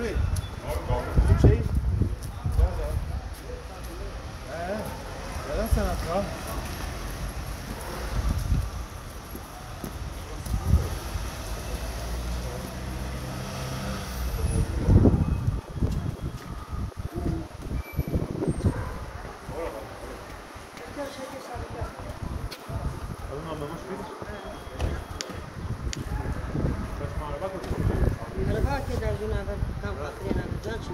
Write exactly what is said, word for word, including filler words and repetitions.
Şey, ya da. He, ya da sanat ya. Araba ke derzûna ver, tam xatirê navê can çi?